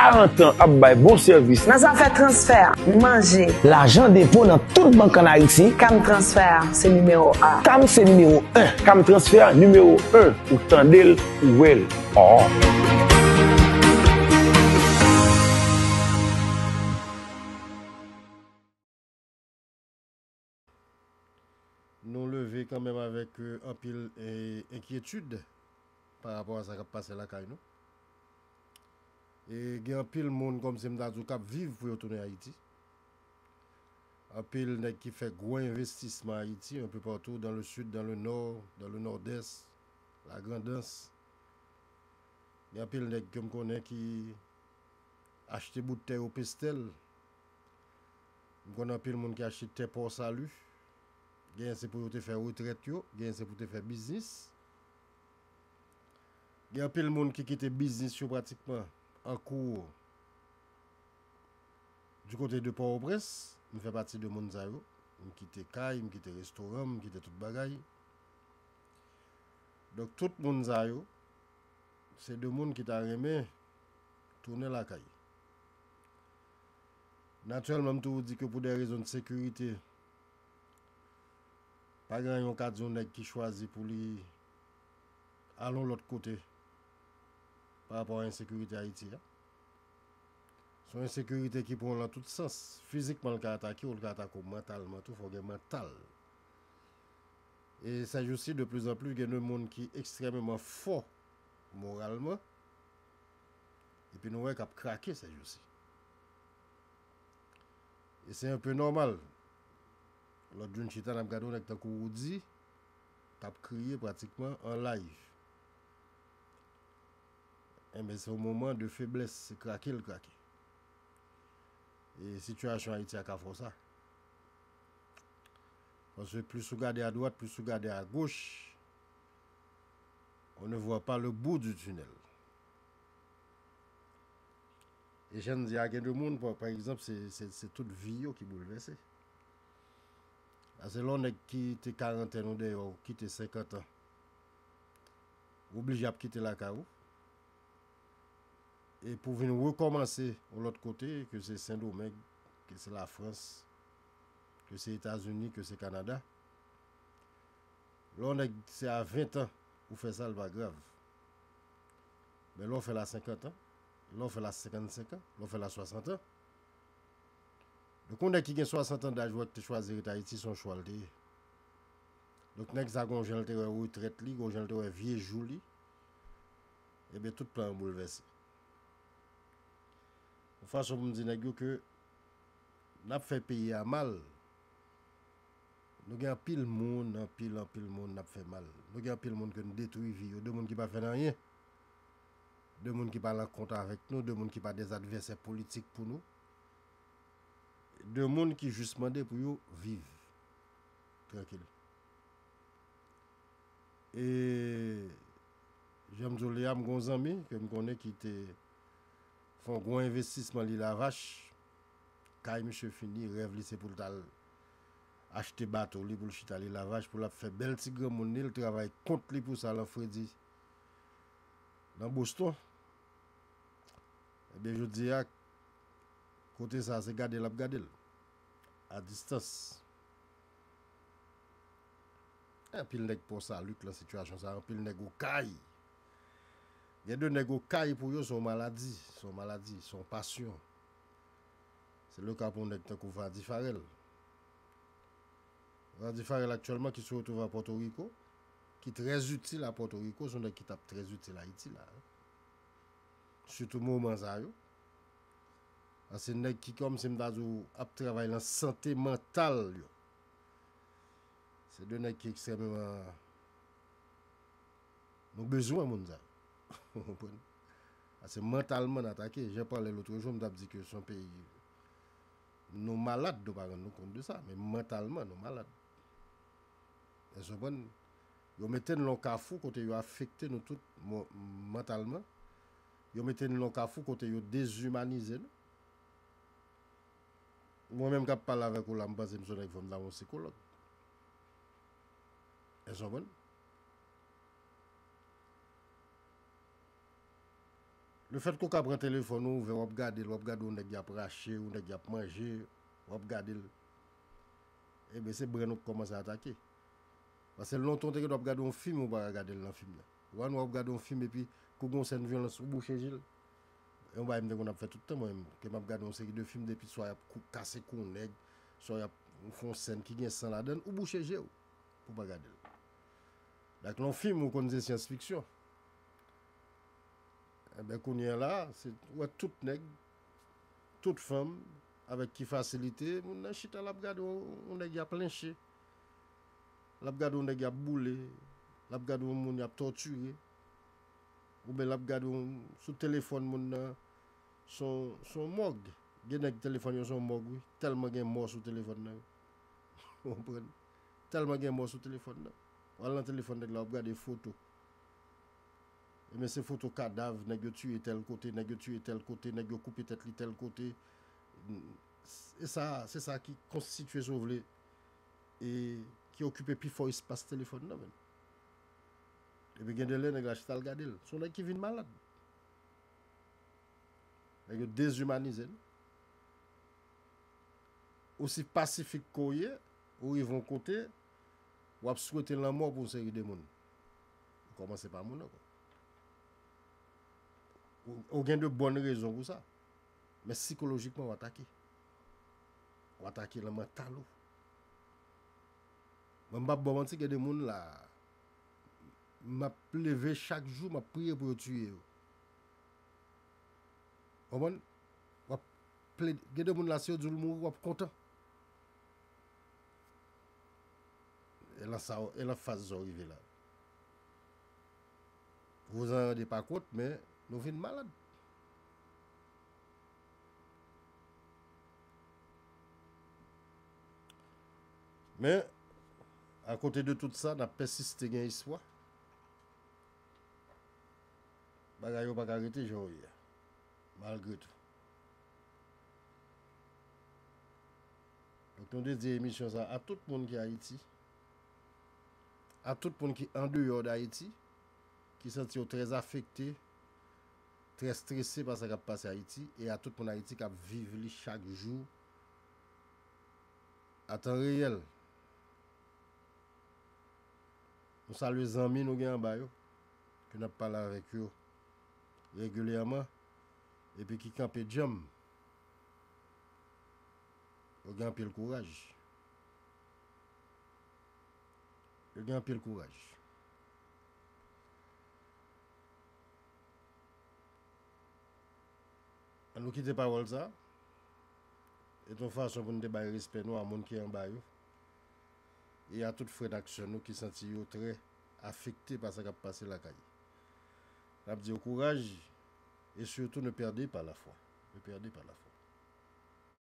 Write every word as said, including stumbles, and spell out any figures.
karant an ap bay bon sèvis. Nan zafè transfè, manje. Lajan depo nan tout bank ann Ayiti. Kam Transfè se nimewo a. Kam se nimewo en. Kam Transfè nimewo en. Ou tande l, ou wè l. Ò. Nou leve kanmenm avèk anpil enkyetid pa rapò a sa k ap pase lakay nou. E gen anpil moun, kòmsi m ta di w, k ap viv pou yo tounen Ayiti. Anpil nèg ki fè gwo envestisman Ayiti, enpe patou, dans le sud, dans le nord, dans le nord-est, la Grandans. Gen anpil nèg ke m konnen ki achte bout tè yo Pestèl. M konn anpil moun ki achte tè Pò Sali. Genyen se pou yo te fè retrèt yo, genyen se pou te fè biznis. Gen anpil moun ki kite biznis yo pratikman an kou du côté de Pòtoprens. M fè pati de moun sa yo. M kite kay, m kite restoran, m kite tout bagay. Donk, tout moun sa yo, se de moun ki ta renmen tounen lakay. Natirèlman, m toujou di ke pou de rezon de sekirite, pa gen anyen w ka di yon nèg ki chwazi pou li al yon lòt kote pa rapò a ensekirite Ayiti a. Se yon ensekirite ki pran w nan tout sans. Fizikman, l ka atake w, l ka atake w mantalman tou, fò w gen mantal. E ces jours-ci, de plus en plus, gen de moun ki ekstrèmeman fò moralman, epi nou wè k ap krake ces jours-ci. E se enpe nòmal. Lòt jou n chita, n ap gade yon nèg tankou Roody, t ap kriye pratikman an live. Enben, se yon moman de feblès, se krake l krake. E sitiyasyon Ayiti a ka fè w sa. Paske plis ou gade adwat, plis ou gade agoch, on ne voit pas le bout du tunnel. E jan n di a, gen de moun, pa, pa egzanp, se, se, se tout vi yo ki boulvèse. Paske lè yon nèg ki te karantèn ou dèyè, ou kite senkant an, ou oblije ap kite lakay ou. E pou vin rekòmanse yon lòt kote, ke se Sendomeng, ke se Lafrans, ke se Etazini, ke se Kanada. Lè yon nèg se a ven tan ou fè sa, l pa grav. Men lè w fè l a senkant an, lè w fè l a senkannsenk an, lè w fè l a swasant an. Donk, yon nèg ki gen swasant an daj, ou wè ki te chwazi ret Ayiti, se yon chwa l te ye. Donk, nèg sa gon jan l te wè retrèt li, gon jan l te wè vye jou li. Ebyen, tout plan yo boulvèse. Yon fason pou m di nèg yo ke n ap fè peyi a mal. Nou gen anpil moun, anpil, anpil moun n ap fè mal. Nou gen anpil moun ke n detwi vi yo, de moun ki pa fè n anyen. De moun ki pa nan kont avèk nou, de moun ki pa dè advèsè politik pou nou. De moun ki jis mande pou yo viv trankil. E jan m di w li a, m gen yon zanmi ke m konnen ki te fè yon gwo envestisman Lilavach. Kay misye fini, rèv li se pou l t al achte bato li pou l chita Lilavach, pou l ap fè bèl ti granmoun li, l travay kont li pou sa lan fredi nan Boston. Ebyen, jodi a, kote sa, se gade l ap gade l. A distans. Anpil nèg Pò Salik lan sitiyasyon sa, anpil nèg Okay. Gen de nèg Okay pou yo, se yon maladi, se yon maladi, se yon pasyon. Se le ka pou yon nèg tankou Vadi Farel. Vadi Farel aktyèlman ki se retwouve a Pòtoriko, ki trè itil a Pòtoriko, se yon nèg ki t ap trè itil Ayiti la. Sitou moman sa yo. Paske nèg ki kòmsi m ta di w ap travay lan sante mantal yo. Se de nèg ki ekstrèmeman, nou bezwen moun sa yo. Ou konprann? Paske mantalman n atake. Jan pale lòt jou, m t ap di ke se yon peyi, nou malad, nou pa rann nou kont de sa, men mantalman, nou malad. Èske w konprann? Yo mete n lan yon kafou kote yo afekte nou tout mo-, mantalman. Yo mete n lan yon kafou kote yo dezimanize nou. Mwen menm k ap pale avèk ou la, m panse m se yon nèg fò m ta yon sikològ. Èske w konprann? Lefètke w ka pran telefòn ou ouvè, w ap gade l, w ap gade yon nèg y ap rache, yon nèg y ap manje, w ap gade l. Ebyen, se brenn ou k kòmanse atake. Paske lontan, w te gen dwa ap gade yon fim, ou pa ka gade l nan fim nan. Ou wè, w ap gade yon fim, epi kou gen yon sèn vyolans, ou bouche je l. E yon bagay m te konn ap fè tout tan, mwen menm, ke m ap gade yon seri de fim, depi swa y ap kou-, kase kou yon nèg, swa y ap fè yon sèn ki gen san ladan l, ou bouche je w pou w pa gade l. Donk, lè yon fim ou konn se syans fiksyon. Enben, kounye a la, se, ou wè tout nèg, tout fanm, avèk ki fasilite, moun nan chita, l ap gade yon, yon nèg y ap lenche, l ap gade yon nèg y ap boule, l ap gade yon moun y ap tòtire, oubyen l ap gade yon, sou telefòn moun nan, se yon, se yon mòg. Gen nèg telefòn yo se yon mòg, wi. Tèlman gen mò sou telefòn nan, wi. Ou konprann? Tèlman gen mò sou telefòn nan. W al nan telefòn nèg la, w ap gade foto. Ebyen, se foto kadav, nèg yo tiye tèl kote, nèg yo tiye tèl kote, nèg yo koupe tèt li tèl kote. E sa, se sa ki konstitye, si w vle, e ki okipe pi fò espas telefòn nan, menm. Epi gen de lè, nèg la chita al gade l. Se yon nèg ki vin malad. Nèg yo dezimanize l. Osi pasifik ke w ye, ou rive yon kote, w ap swete lanmò pou yon seri de moun. Ou kòmanse pa moun ankò. Ou, ou gen de bòn rezon pou sa. Men sikolojikman, w atake. W atake nan mantal ou. Mwen, m p ap ba w manti, gen de moun la, m ap leve chak jou, m ap priye pou yo tiye yo. Konprann? W ap plede, gen de moun la, si yo di w l mouri, w ap kontan. E lan sa, e lan faz sa w rive la. Vouzan de pa kont, men nou vin malad. Men, akote de tout sa, n ap pèsiste gen espwa. Bagay yo pa ka rete jan yo ye a, malgre tou. Donk, nou dedye emisyon sa a tout moun ki Ayiti, a tout moun ki andeyò d Ayiti, ki santi yo trè afekte, trè strese pa sa k ap pase Ayiti, e a tout moun Ayiti k ap viv li chak jou a tan reyèl. Nou salye zanmi nou gen anba yo, ke n ap pale avèk yo regilyèman, epi ki kanpe djanm. Yo gen anpil kouraj. Yo gen anpil kouraj. Ann nou kite pawòl sa. E t yon fason pou n te bay respè nou a moun ki anba yo. E a tout frè n ak sè nou ki santi yo trè afekte pa sa k ap pase lakay. N ap di yo kouraj, e sitou ne perdez pas la foi. Ne perdez pas la foi.